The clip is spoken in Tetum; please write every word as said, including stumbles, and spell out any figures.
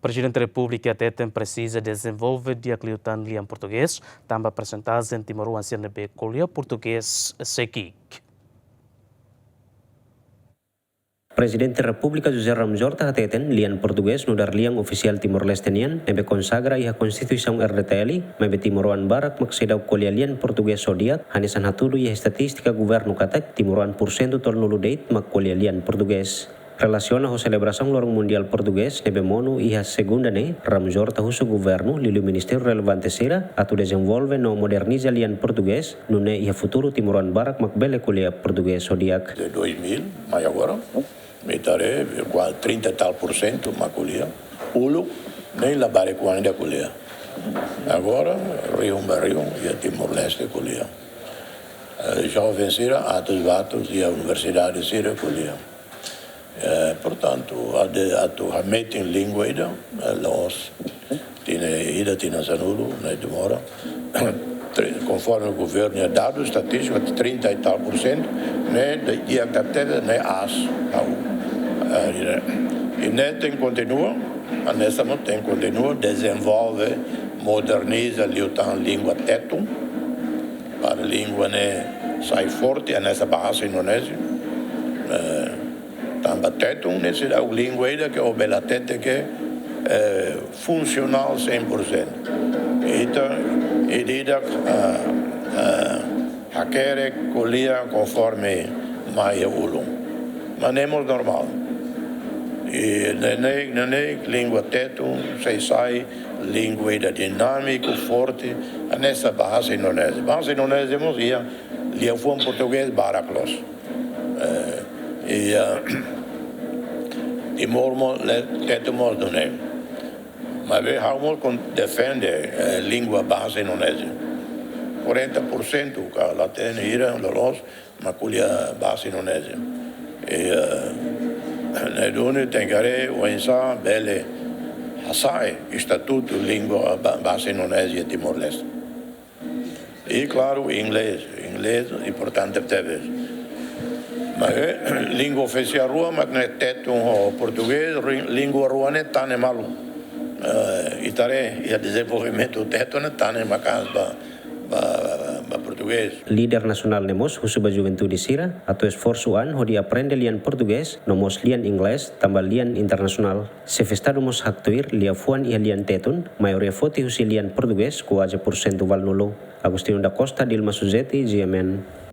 Prezidente Repúblika hateten presiza dezenvolve di'ak liután lian portugés, tanba persentajen timoroan sira ne'ebé ko'alia portugés sei ki'ik. Prezidente Repúblika José Ramos Horta hateten lian portugés nu'udar lian ofisiál Timor-Leste nian, ne'ebé konsagra iha Konstituisaun R D T L, maibé timoroan barak mak seidauk ko'alia lian portugés ho di'ak, hanesan hatudu iha estatístika governu katak timoroan pursentu tolunulu de'it mak ko'alia lian portugés. Relasiona ho selebrasaun Loron Mundiál Portugés ne'ebé monu iha segunda ne'e, Ramos Horta husu governu liuliu ministériu relevante sira atu dezenvolve no moderniza lian portugés, nune'e iha futuru timoroan barak mak bele ko'alia portugés ho di'ak. De dois mil, mas agora, ita haree, kuaze trinta e tal por cento mak ko'alia. Uluk, nein labarik kuandu ko'alia. Agora, rihun ba rihun, iha Timor-Leste ko'alia. Eh, joven sira, atus ba atus, iha universidade sira ko'alia. Eh, portantu, atu, atu hametin língua ida, eh, la'ós tinan ida, tinan sanulu, ne'e demora. Tre-, konforme governu nia dadus estatístiku, trinta e tal por cento, ne'e, de, di'ak tebes, ne'e aas, ha'u. Eh, i ne'e, i ne'e tenke kontinua, hanesan mós tenke kontinua, dezenvolve, moderniza, liután língua tetun, para língua ne'e sai forte, hanesan bahasa Indonézia. Eh, tanba tetun ne'e seidauk língua ida ke ó bele hatete ke, eh, funsionál cem por cento. Ita, ida-idak, ah, ah, hakerek ko'alia konforme mai ulun. Mas ne'e mós normál. I neineik, neineik, língua tetun sei sai língua ida dinámiku, forte, hanesan bahasa Indonézia. Bahasa Indonézia mós iha liafuan portugés barak loos. Eh, i, ah, Timor mós, le, tetun mós nune'e. Maibé ha'u mós kon-, defende, eh, língua bahasa Indonézia. Quarenta por cento ka la hatene hira loloos mak ko'alia bahasa Indonézia. I, eh, ne'e duni tenke haree oinsá bele hasa'e estatutu língua ba-, bahasa Indonézia Timor-Leste. I klaru, inglés, inglés importante tebes. Mas, eh, língua ofisiál rua, mak ne'e tetun ho portugés, ri-, língua rua ne'e tane malu. Eh, ita haree, iha dezenvolvimentu tetun ne'e tane maka'as ba, ba, ba portugés. Líder nasionál ne'e mós husu ba juventude sira atu esforsu an hodi aprende lian portugés, no mós lian inglés, tanba lian internasionál. Xefe Estadu mós haktuir liafuan iha lian tetun, maioria foti husi lian portugés, kuaze pursentu valunulu. Agostinho da Costa, Dilma Suzeti, G M N.